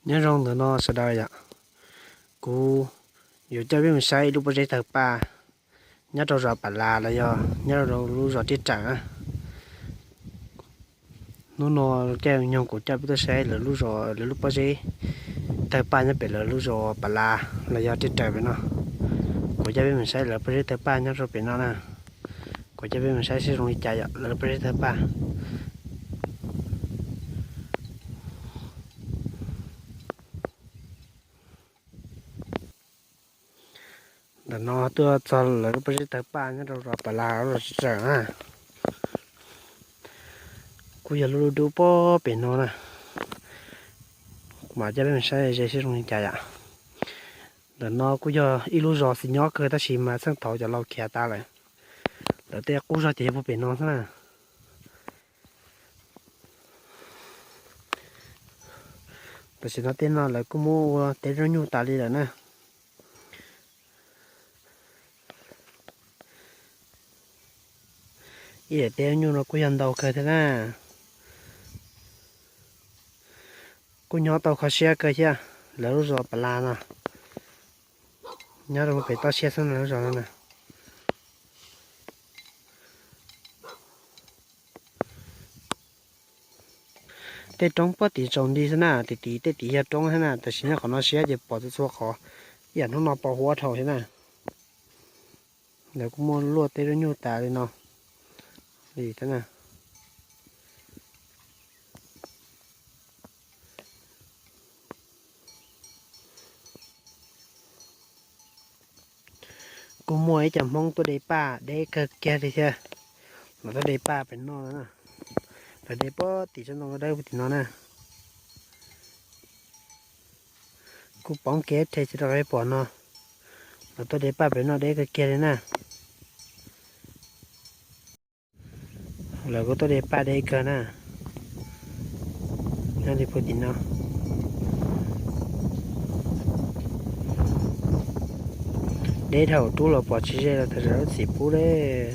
Nyob zoo ntawm no sawv daws yom, kuv yuav coj peb mus saib ib lub pob zeb tawg paj nyob rau zos Pas Las los yog nyob rau lub zos Tiaj Rawm na. Hnub no caij nyoog kuv coj peb tuaj saib lawv lub zos, lawv lub pob zeb tawg paj nyob pem lawv lub zos Pas Las los yog Tiaj Rawm pem no. Kuv coj peb mus saib lawv pob zeb tawg paj nyob rau pem no na. Kuv coj peb mus saib seb zoo li cas yom, lawv lub pob zeb tawg paj. Ntawm no tuaj txog lawv lub pob zeb tawg paj nyob rau zos Pas Las los tsis tsawm na. Kuj yog lub lub dub pob pem no na. Kuv mam coj peb mus saib ze seb zoo li cas yom. Ntawm no kuj yog ib lub zos xis nyob kawg tab sis mas txheej thaud cov laus khiav tas lawm. Lawv tej qub zog ces yog puag pem no xwb na. Tam sim no tej no lawv kuj muab ua teb zaub nyuj tas li lawm na. Ib daim teb zaub nyuj no kuj yog ntau kawg thiab na. Kuj nyob tau kho siab kawg thiab, lawv lub zos Pas Las no. Nyob rau pem toj siab xwb na lub zos no na. Tej roob puag tim tsaus nti xwb na, tim tid tej tid yog roob thiab na, tab sis nyob qhov no siab ces pom txhua txhua qhov, ib yam hnub no pom huab dhau thiab na. Lawv kuj muab luaj teb zaub nyuj tas li no li thiab na. Kuj muaj ib co Hmoob tuaj de paj deb kawg kiag li thiab. Lawv tuaj de paj pem no na. Lawv de puag tim tsob ntoo dawb tim no na. Kuj poob kev rhe tsis rau peb pom no. Lawv tuaj de paj pem no deb kawg kiag li na. Lawv kuj tuaj de paj deb kawg na. Nyob li puag tim no. Deb dhau rub los pom tsis ze los tag zam lub txim pub deb.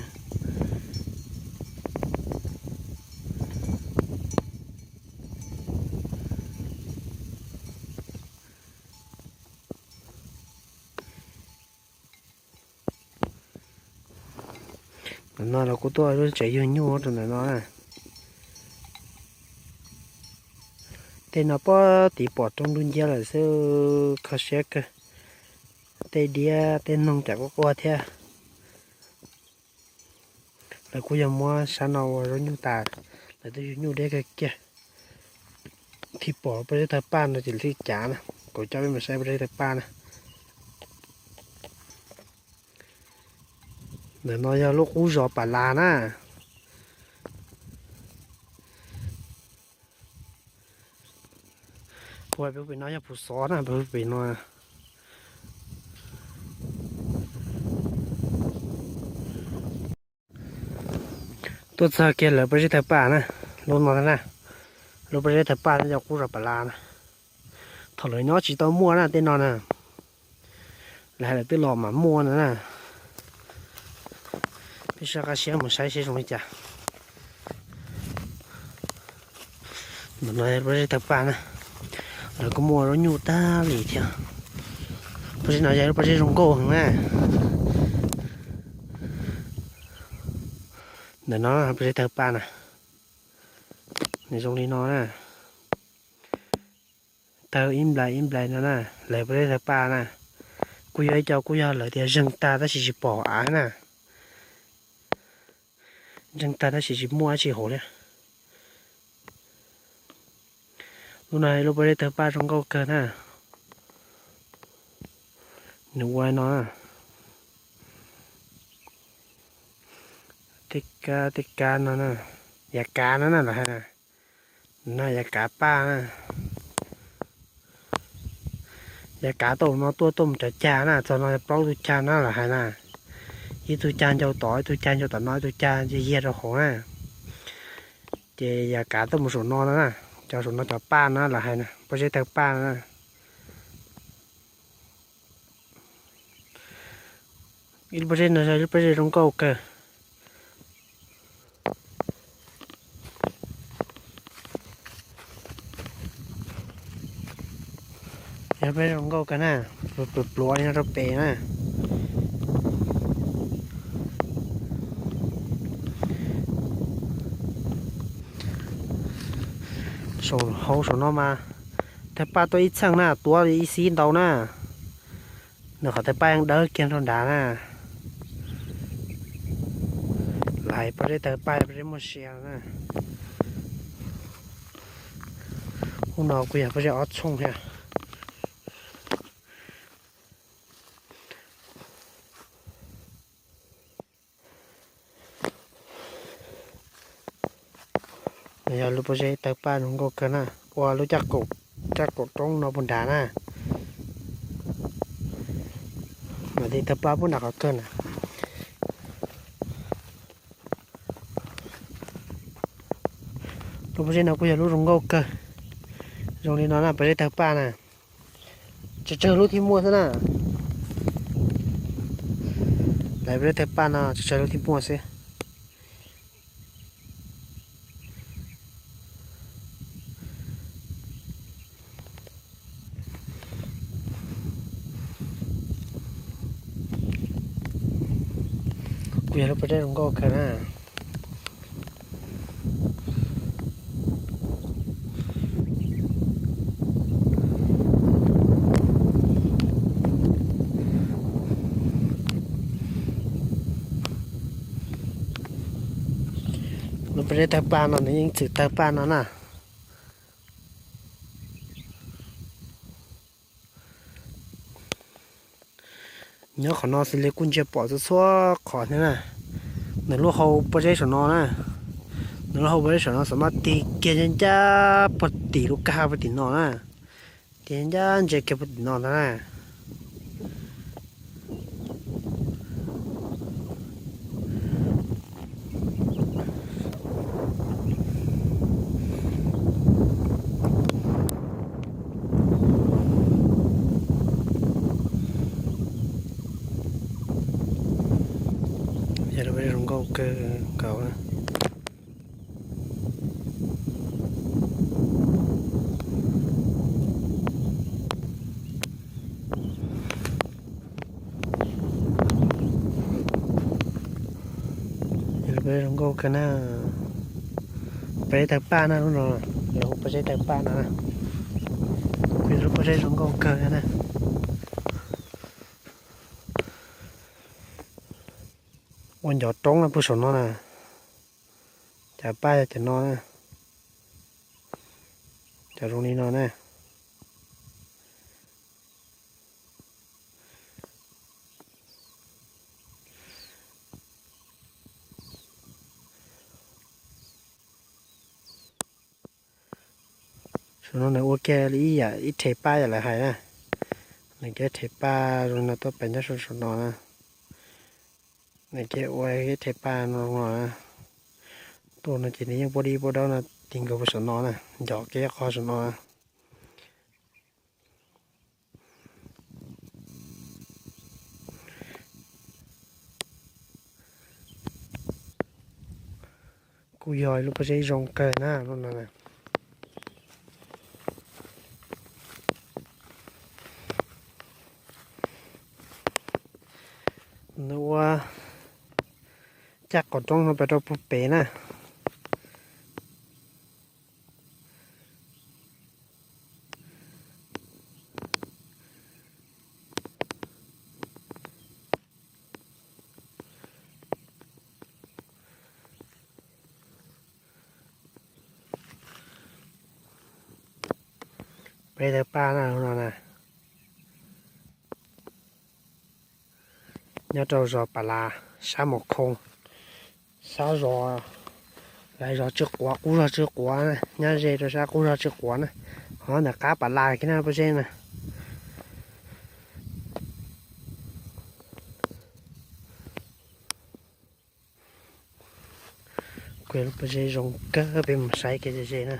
Ntawm no los kuj tuaj lub tsev yug nyuj rau ntawm no na. Tej no puag tid pom roob dub nciab lawm xwb, kho siab kawg. Tej diab tej noog cas quaj quaj thiab. Lawv kuj yog muab sab no ua zaub nyuj tas, lawv twb yug nyuj deb kawg kiag. Thiaj pom pob zeb tawg paj no ces thiaj cav na. Kuv coj peb mus saib pob zeb tawg paj na. Ntawm no yog lub qub zos Pas Las na. Puag pem no yog Phuv Xov na, pem no. Tuaj txog kiag lawv pob zeb tawg paj na, lub no na, lub pob zeb tawg paj no yog qub zos Pas Las na. Thaum lawv nyob tsis tau muaj na tej no na, lawv hais lawv twb los mam muaj no na. Peb soj qab siab mus saib seb zoo li cas. Ntawm no yog lub pob zeb tawg paj na, lawv kuj muaj zaub nyuj tag li thiab. Pob zeb no yog lub pob zeb zoo nkauj heev na. Ntawm no pob zeb tawg paj na, nws zoo li no na. Tawg ib nplais ib nplais no na, lawv pob zeb tawg paj na. Kuj yog ib co kuj yog lawv tias zeeg tag tab sis tsis pom av na. Zeeg tag tab sis tsis muaj dab tsi hauv li. Lub no lub pob zeb tawg paj zoo nkauj kawg na. Nws ua no, tej kab tej kab no, yav kav no na los hais na. No yav kav paj na. Yav kav tau no tuaj tuaj mus cov cag na, txog no plaub tug cag na los hais na. Ib tug cag ncau tod, ib tug cag ncau tom no, ib tug cag yiag rau hauv na. Ces yav kav tuaj mus saum no na, cov saum no cov paj na los hais na, pob zeb tawg paj na. Ib lub pob zeb no yog ib lub pob zeb zoo nkauj kawg. Yog peb zoo nkauj kawg na, pluav pluav li no rau pem na. Saum hauv saum no mas tawg paj tuaj ib txheej na, tuav li ib xib ntau na. Nws qhov tawg paj yeej dawb kiag rau nrad na. Lawv hais pob zeb tawg paj pob zeb muaj sia na. Ub no kuj yog pob zeb ob txhooj thiab. Nws yog lub pob zeb tawg paj zoo nkauj kawg na, ua lub caj qaum roob no puag nrad na. Mas tej tawg paj puag nram qhov kawg na. Lub pob zeb no kuj yog lub zoo nkauj kawg. Zoo li no na, pob zeb tawg paj na. Tsawg tsawg lub thiaj muaj xwb na. Lawv pob zeb tawg paj no tsawg tsawg lub thiaj muaj xwb. Kuj yog lub pob zeb zoo nkauj kawg na. Lub pob zeb tawg paj no nws yeej txwm tawg paj no na. Nyob qhov no xws li kuj ntsia pom txhua txhua qhov thiab na. Nws lub hau pob zeb saum no na, nws lub hau pob zeb saum no xav mas tig kiag ncaj ncaj puag tim lub kab puag tim no na, tig ncaj ntsia kiag puag tim no ntag na. Yog lub pob zeb zoo nkauj kawg nkaus. Yog lub pob zeb zoo nkauj kawg na. Pob zeb tawg paj na lub no, lawv hu pob zeb tawg paj no na. Kuj yog lub pob zeb zoo nkauj kawg na. Ua ncov roob no puag saum no na. Cov paj yog cov no na. Cov zoo li no na. Saum no nws ua kiag li ib yam ib rhe paj yam lawv hais na. Nws kiag rhe paj zoo no tuaj pem nyob saum no na. Nws kiag ua ib rhe paj no zoo no na. Tuaj no ces nws yeej puab dib puab daub no ti nkaus puag saum no na, ncov kiag qhov saum no na. Kuj yog lub pob zeb zoo kawg na lub no. Nws ua caj qaum roob no pem rau puag pem na. Peb tawg paj na lub no na. Nyob rau zos Pas Las sab Mos Khoo, sab zos, lawv zos Tswj Quav, qub zos Tswj Quav na, nyob ze rau sab qub zos Tswj Quav na. Ho ntawm qab Pas Las kiag na pob zeb na. Kuj yog lub pob zeb zoo kawg, peb mus saib kiag ze ze na.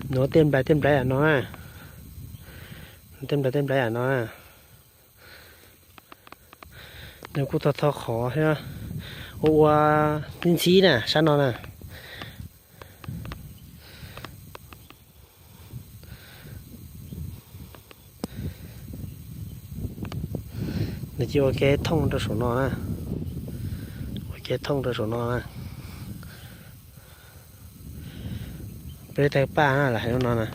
Nws tej nplais tej nplais yam no na. Tej nplais tej nplais yam no na. Nws kuj tau tho qhov thiab, ua ua ntxhib ntxhib na sab no na. Nws cia ua kev thooj rau saum no na. Ua kev thooj rau saum no na. Peb tawg paj na, lawv hais lub no na.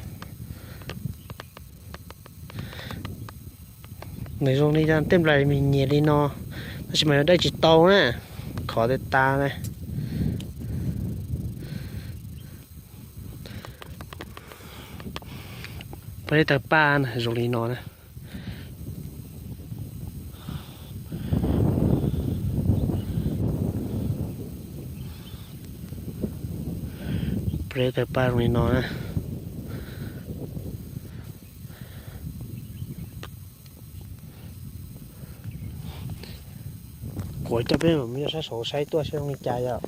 Nws zoo li tej nplais me nyias li no, tab sis mas yuav dawj tsis tau na, khov tas tas na. Peb tawg paj na, zoo li no na. Peb tawg paj zoo li no na. Kuv coj peb mus yog sab saud saib tuaj saib zoo li cas yom.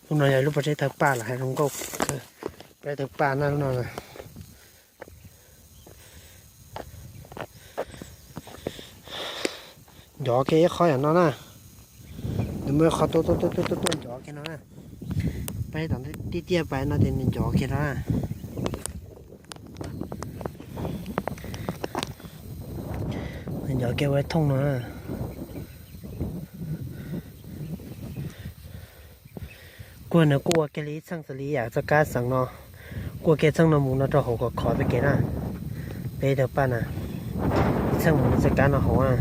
Lub no yog lub pob zeb tawg paj los hais zoo nkauj kawg. Peb tawg paj na lub no na. Ncov kiag ib qho yam no na. Nws muaj ib qho tuaj tuaj tuaj tuaj tuaj ncov kiag no na. Peb tom tiaj tiaj pais no ces nws ncov kiag no na. Nws ncov kiag ua thooj no na. Kuj nws kuj ua kiag li ib txheej xws li yam txoj kab xeem no, kuj ua kiag txheej no mus no rau hauv kom khov txoj kev na. Peb tawg paj na, ib txheej mus li txoj kab no hauv na.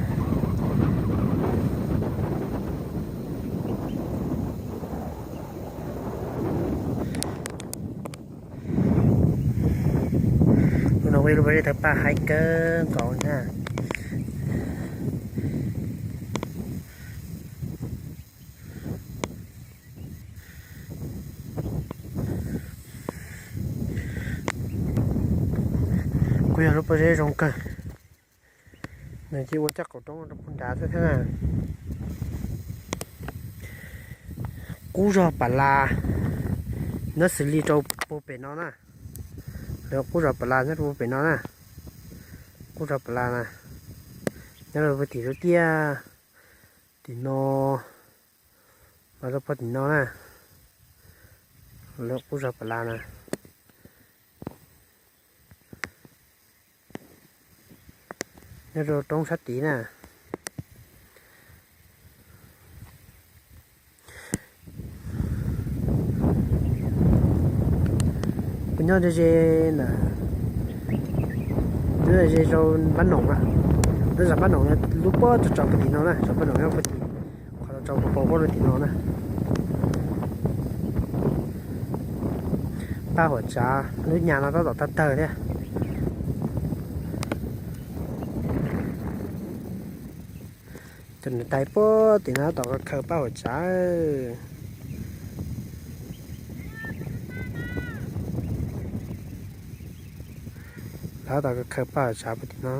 Lub no kuj yog lub pob zeb tawg paj haib kawg nkaus na. Kuj yog lub pob zeb zoo kawg. Nws cia ua caj qaum roob rau puag nrad xwb thiab na. Qub zog Pam Las nyob xws li rau puag pem no na. Lawv qub zog Pam Las nyob rau puag pem no na. Qub zog Pam Las na, nyob rau puag tim rau tiaj tim no, mas rau puag tim no na. Lawv qub zog Pam Las na. Nyob rau roob sab tid na. Kuv nyob ze ze na, nyob ze rau Npab Noom na. Nyob zos Npab Noom, lub pob tsaus tsaus puag tim no na, zos Npab Noom nyob puag tim, qhov tsaus tsaus puag puag rau tim no na. Paj Huam Tsav lub nyas no tab tom tawg tawg thiab. Cov niam tais puag tim no tab tom khaws Paj Huam Tsav. Lawv tab tom khaws Paj Huam Tsav puag tim no.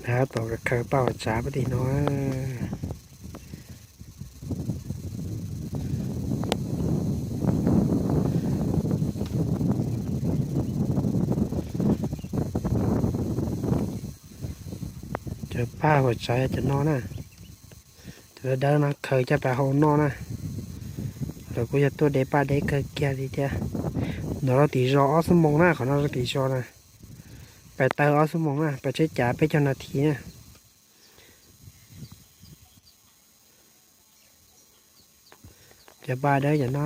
Lawv tab tom khaws Paj Huam Tsav puag tim no. Cov Paj Huam Tsav yog cov no na. Cov dawb dawb no khaws coj pais hau noj na. Lawv kuj yog tuaj de paj deb kawg kiag li thiab. Nov rau tim zos ob xuab moos na, qhov no rau tim zos na. Pais taw ob xuab moos na, pais tsheb cav peb caug nas this na. Cov paj dawb cov no.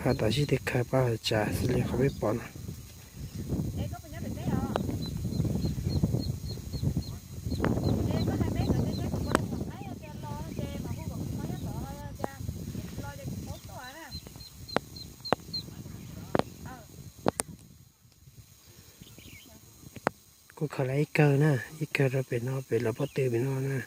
Has tas sib tw khaws Paj Huam Tsav xws li qhov peb pom no. Ua khaws lawv ib kawg na, ib kawg rau pem no, pem lawv pob tw pem no na.